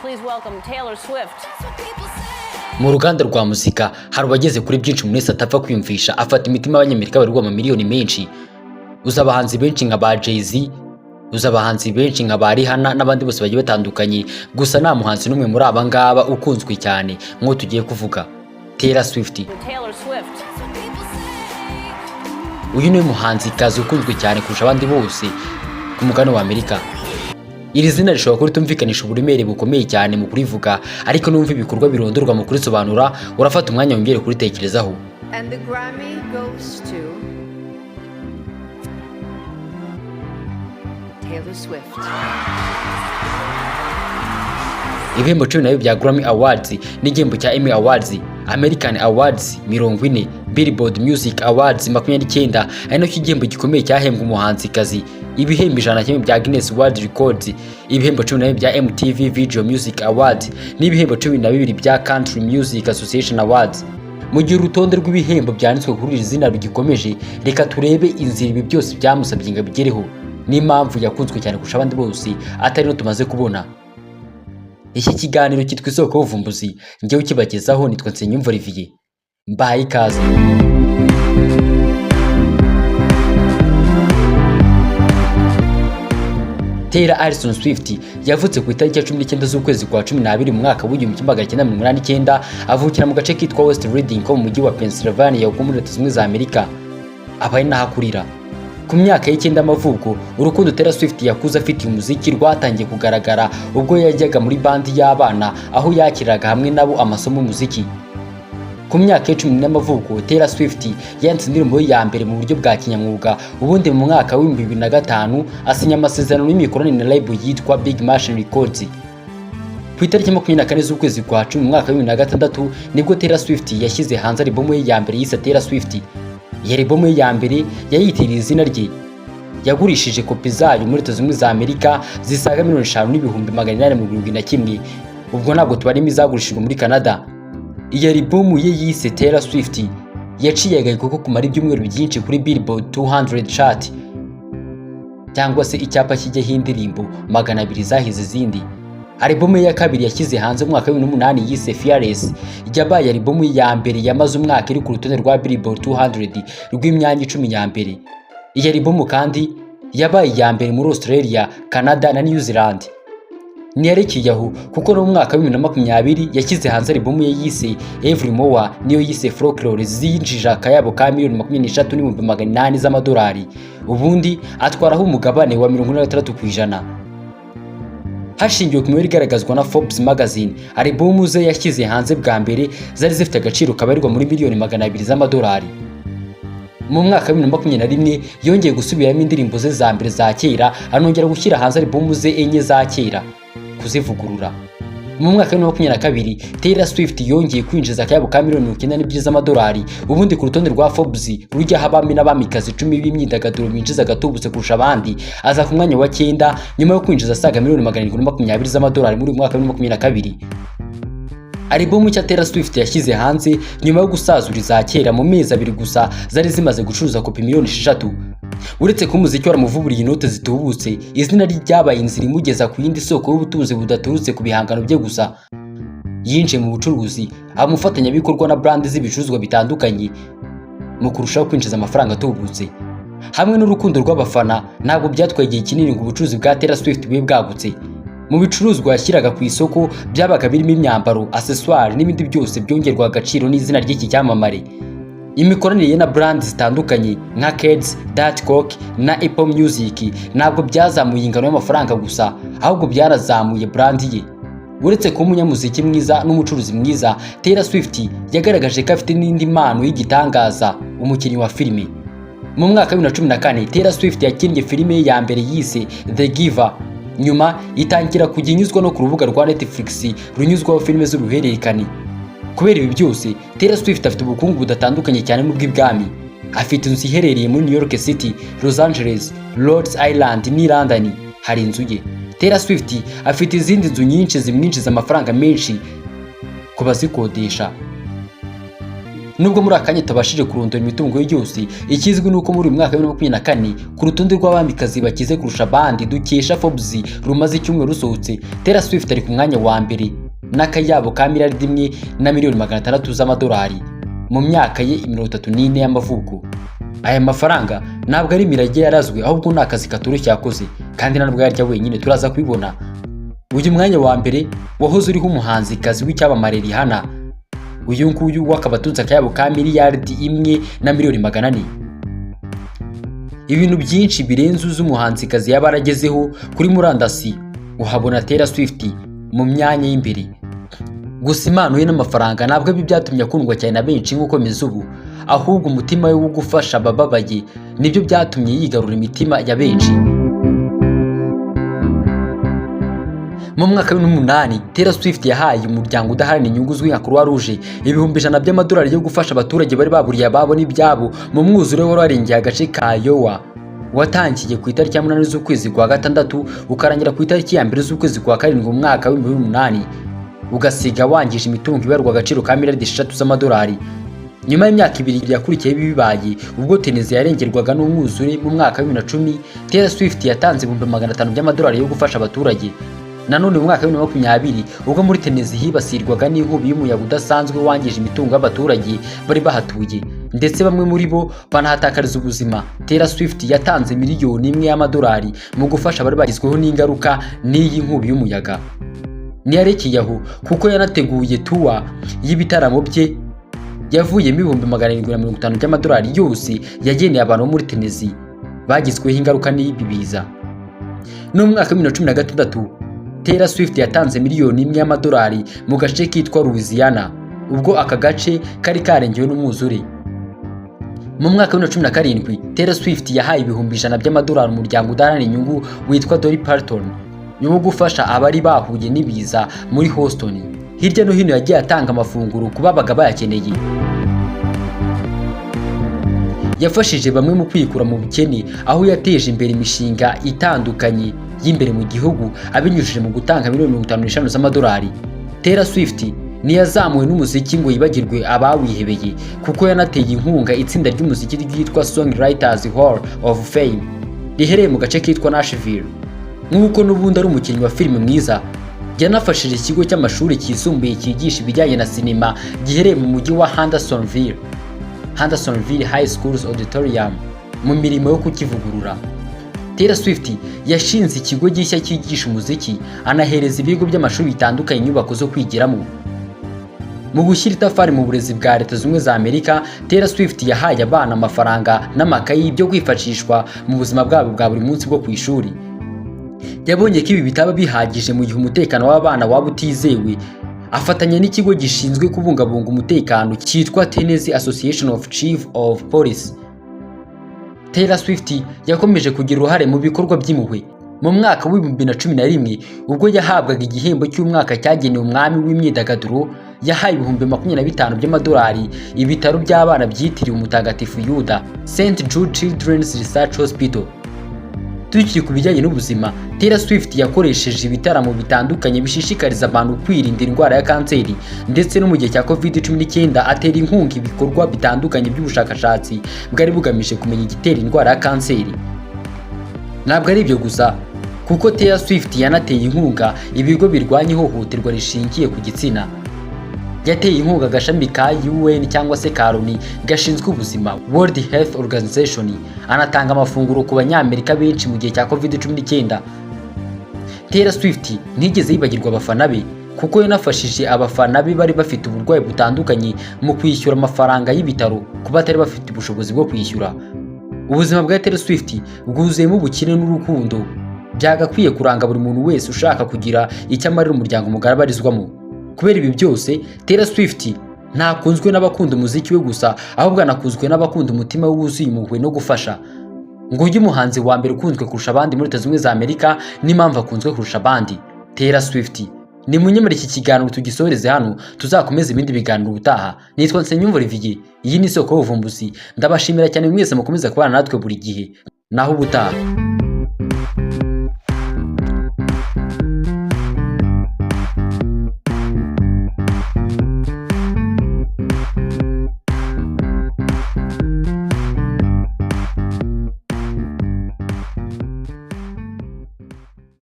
Please welcome Taylor Swift. Mu ruganda rwa muzika hari abageze kuri byinshi umuntu wese atapfa kwiyumvisha, afata imitima y'Abanyamerika barirwa amamiliyoni menshi. Uzi abahanzi benshi nka ba Jay-Z, uzi abahanzi benshi nka ba Rihanna n'abandi bose bagiye batandukanye. Gusa nta muhanzi n'umwe muri aba ngaba ukunzwe cyane nk'uwo tugiye kuvuga, Taylor Swift. Taylor Swift. Uyu niwe muhanzikazi ukunzwe cyane kurusha abandi bose ku mugabane wa Amerika. Iri zina rishobora kuba ritumvikanisha uburemere bukomeye cyane mu kurivuga, ariko numva ibikorwa birondorwa mu kurisobanura, urafata umwanya wongere kuritekerezaho. And the Grammy goes to Taylor Swift. Ibihembo 12 bya Grammy Awards n'igihembo cya Emmy Awards, American Awards 40, Billboard Music Awards 29, ari nacyo igihembo gikomeye cyahembwe umuhanzikazi, ibihembo 101 bya Guinness World Records, ibihembo 12 bya MTV Video Music Awards n'ibihembo 12 bya Country Music Association Awards. Mu gihe urutonde rw'ibihembo byanditswe kuri iri zina rugikomeje, reka turebe inzira ibi byose byamusabye ngo abigereho n'impamvu yakunzwe cyane kurusha abandi bose atari no tumaze kubona. Iki kiganiro cyitwa Isoko y'Ubuvumbuzi, njyewe ukibagezaho nitwa Nsengiyumva Olivier. Mbahaye ikaze. Taylor Alison Swift yavutse ku itariki ya 19 z'ukwezi kwa 12 mu mwaka w'1989, avukira mu gace kitwa West Reading ko mu mujyi wa Pennsylvania wo muri Leta Zunze Ubumwe za Amerika, aba ari naho akurira. Ku myaka y'9 y'amavuko, urukundo Taylor Swift yakuze afitiye umuziki rwatangiye kugaragara ubwo yajyaga muri bandi y'abana, aho yakiraga hamwe nabo amasomo y'umuziki. Ku myaka y'10 y'amavuko, Taylor Swift yanditse indirimbo ye ya mbere mu buryo bwa kinyamwuga, ubundi mu mwaka w'2005 asinya amasezerano y'imikoranire na label yitwa Big Machine Records. Ku itariki 24 z'ukwezi kwa 10 mu mwaka wa 2006 nibwo Taylor Swift yashyize hanze album ye ya mbere yise Taylor Swift. Iyi album ye ya mbere yayitiriye izina rye. Yagurishije kopi zayo muri Leta Zunze Ubumwe za Amerika zisaga 5,871,000. Ubwo ntabwo tubarimo izagurishijwe muri Canada. Iyi album ye yise Taylor Swift yaciye agahigo ko kumara ibyumweru byinshi kuri Billboard 200 chart, cyangwa se icyapa kijyaho indirimbo 200 zahize izindi. Album ye ya kabiri yashyize hanze mu mwaka wa 2008 yise Fearless yabaye album ya mbere yamaze umwaka iri ku rutonde rwa Billboard 200 rw'imyanya 10 ya mbere. Iyi album kandi yabaye iya mbere muri Australia, Canada na New Zealand. Ntiyarekeye aho, kuko no mu mwaka wa 2020 yashyize hanze album ye yise Evermore niyo yise Folklore, zinjije akayabo ka 23,800,000 z'amadolari, ubundi atwaraho umugabane wa 46%. Hashingiwe ku mibare igaragazwa na Forbes magazine, album ze yashyize hanze bwa mbere zari zifite agaciro kabarirwa muri miliyoni 200 z'amadolari. Mu mwaka wa 2021 yongeye gusubiramo indirimbo ze za mbere za kera, anongera gushyira hanze album ze enye za kera kuzivugurura. Mu mwaka wa 2022 Taylor Swift yongeye kwinjiza akayabo ka miliyoni 92 z'amadolari, ubundi ku rutonde rwa Forbes rujyaho abami n'abamikazi 10 b'imyidagaduro binjiza agatubutse kurusha abandi, aza ku mwanya wa 9 nyuma yo kwinjiza asaga miliyoni 720 z'amadolari muri uyu mwaka wa 2022. Album nshya Taylor Swift yashyize hanze nyuma yo gusazura iza kera mu mezi 2 gusa zari zimaze gucuruza kopi miliyoni 6. Uretse kuba umuziki waramuvuburiye inote zitubutse, izina rye ryabaye inzira imugeza ku yindi soko y'ubutunzi budaturutse ku bihangano bye gusa. Yinjiye mu bucuruzi, aba umufatanyabikorwa na brand z'ibicuruzwa bitandukanye mu kurushaho kwinjiza amafaranga atubutse. Hamwe n'urukundo rw'abafana, ntabwo byatwaye igihe kinini ngo ubucuruzi bwa Taylor Swift bube bwagutse. Mu bicuruzwa yashyiraga ku isoko byabaga birimo imyambaro, accessoires n'ibindi byose byongerwa agaciro n'izina ry'iki cyamamare. Imikoranire ye na brand zitandukanye nka Keds, Diet Coke na Apple Music ntabwo byazamuye ingano y'amafaranga gusa, ahubwo byarazamuye brand ye. Uretse kuba umunyamuziki mwiza n'umucuruzi mwiza, Taylor Swift yagaragaje ko afite n'indi mpano y'igitangaza, umukinnyi wa filime. Mu mwaka wa 2014 Taylor Swift yakinnye filime ye ya mbere yise The Giver, nyuma itangira kujya inyuzwa no ku rubuga rwa Netflix runyuzwaho filime z'uruhererekane. Kubera ibi byose, Taylor Swift afite ubukungu budatandukanye cyane n'ubw'ibwami. Afite inzu iherereye muri New York City, Los Angeles, Rhode Island n'i London hari inzu ye. Taylor Swift afite izindi nzu nyinshi zimwinjiza amafaranga menshi ku bazikodesha. Nubwo muri aka kanya tutabashije kurondora imitungo ye yose, ikizwi ni uko muri uyu mwaka wa 2024, ku rutonde rw'abamikazi bakize kurusha abandi dukesha Forbes rumaze icyumweru rusohotse, Taylor Swift ari ku mwanya wa mbere n'akayabo ka miliyari 1 na miliyoni 600 z'amadolari mu myaka ye 34 y'amavuko. Aya mafaranga ntabwo ari imirage yarazwe, ahubwo ni akazi katoroshye yakoze, kandi ntabwo yarya wenyine, turaza kubibona. Uyu mwanya wa mbere wahoze uriho umuhanzikazi w'icyamamare Rihanna. Uyu nguyu we akaba atunze akayabo ka miliyari 1 na miliyoni 400. Ibintu byinshi birenze uzi umuhanzikazi yaba yaragezeho, kuri murandasi uhabona Taylor Swift mu myanya y'imbere. Gusa impano ye n'amafaranga ntabwo ari byo byatumye akundwa cyane na benshi nk'uko bimeze ubu, ahubwo umutima we wo gufasha abababaye nibyo byatumye yigarura imitima ya benshi. Mu mwaka wa 2008, Taylor Swift yahaye umuryango udaharanira inyungu uzwi nka Croix Rouge 100,000 by'amadolari yo gufasha abaturage bari baburiye ababo n'ibyabo mu mwuzure wari warengeye agace ka Iowa, watangiye ku itariki ya 8 z'ukwezi kwa gatandatu ukarangira ku itariki ya 1 z'ukwezi kwa karindwi mu mwaka wa 2008, ugasiga wangije imitungo ibarwa agaciro ka miliyari 6 z'amadolari. Nyuma y'imyaka 2 yakurikiyeho ibi bibaye, ubwo Tennessee yarengerwaga n'umwuzure mu mwaka wa 2010, Taylor Swift yatanze 500,000 by'amadolari yo gufasha abaturage. Nanone mu mwaka wa 2020, ubwo muri Tennessee hibasirwaga n'inkubi y'umuyaga udasanzwe wangije imitungo y'abaturage bari bahatuye, ndetse bamwe muri bo banahatakariza ubuzima, Taylor Swift yatanze miliyoni 1 y'amadolari mu gufasha abari bagizweho n'ingaruka n'iyi nkubi y'umuyaga. Ntiyarekeye aho, kuko yanateguye tour y'ibitaramo bye yavuyemo 750,000 by'amadolari yose yageneye abantu bo muri Tennessee bagizweho ingaruka n'ibi biza. No mu mwaka wa 2016, Taylor Swift yatanze miliyoni 1 y'amadolari mu gace kitwa Louisiana, ubwo aka gace kari karengewe n'umwuzure. Mu mwaka wa 2017, Taylor Swift yahaye 100,000 by'amadolari umuryango udaharanira inyungu witwa Dolly Parton wo gufasha abari bahuye n'ibiza muri Houston. Hirya no hino yagiye atanga amafunguro ku babaga bayakeneye. Yafashije bamwe mu kwikura mu bukene, aho yateje imbere imishinga itandukanye y'imbere mu gihugu abinyujije mu gutanga miliyoni 55 z'amadolari. Taylor Swift ntiyazamuwe n'umuziki ngo yibagirwe abawihebeye, kuko yanateye inkunga itsinda ry'umuziki ryitwa Songwriters Hall of Fame riherereye mu gace kitwa Nashville. Nk'uko n'ubundi ari umukinnyi wa filime mwiza, yanafashije ikigo cy'amashuri cyisumbuye cyigisha ibijyanye na sinema giherereye mu mujyi wa Hendersonville, Hendersonville High School's Auditorium, mu mirimo yo kukivugurura. Taylor Swift yashinze ikigo gishya cyigisha umuziki, anahereza ibigo by'amashuri bitandukanye inyubako zo kwigiramo. Mu gushyira itafari mu burezi bwa Leta Zunze Ubumwe za Amerika, Taylor Swift yahaye abana amafaranga n'amakayi byo kwifashishwa mu buzima bwabo bwa buri munsi bwo ku ishuri. Yabonye ko ibi bitaba bihagije mu gihe umutekano w'abana waba utizewe, afatanya n'ikigo gishinzwe kubungabunga umutekano cyitwa Tennessee Association of Chief of Police. Taylor Swift yakomeje kugira uruhare mu bikorwa by'impuhwe. Mu mwaka wa 2011, ubwo yahabwaga igihembo cy'umwaka cyagenewe umwami w'imyidagaduro, yahaye 25,000 by'amadolari ibitaro by'abana byitiriwe Umutagatifu Yuda, St Jude Children's Research Hospital. Tukiri ku bijyanye n'ubuzima, Taylor Swift yakoresheje ibitaramo bitandukanye bishishikariza abantu kwirinda indwara ya kanseri, ndetse no mu gihe cya COVID-19 atera inkunga ibikorwa bitandukanye by'ubushakashatsi bwari bugamije kumenya igitera indwara ya kanseri. Ntabwo ari ibyo gusa, kuko Taylor Swift yanateye inkunga ibigo birwanya ihohoterwa rishingiye ku gitsina. Yateye inkunga agashami ka UN cyangwa se ka Loni gashinzwe ubuzima, World Health Organization, anatanga amafunguro ku Banyamerika benshi mu gihe cya COVID-19. Taylor Swift ntiyigeze yibagirwa abafana be, kuko yanafashije abafana be bari bafite uburwayi butandukanye mu kwishyura amafaranga y'ibitaro ku batari bafite ubushobozi bwo kwishyura. Ubuzima bwa Taylor Swift bwuzuyemo ubukire n'urukundo byagakwiye kuranga buri muntu wese ushaka kugira icyo amarira umuryango mugari abarizwamo. Kubera ibi byose, Taylor Swift ntakunzwe n'abakunda umuziki we gusa, ahubwo anakunzwe n'abakunda umutima we wuzuye impuhwe no gufasha. Ngo ujye umuhanzi wa mbere ukunzwe kurusha abandi muri Leta Zunze Ubumwe za Amerika n'impamvu akunzwe kurusha abandi, Taylor Swift. Ni munyemere iki kiganiro tugisoreze hano, tuzakomeze ibindi biganiro ubutaha. Nitwa Nsengiyumva Olivier, iyi ni isoko y'ubuvumbuzi. Ndabashimira cyane mwese mukomeza kubana natwe buri gihe. Naho ubutaha.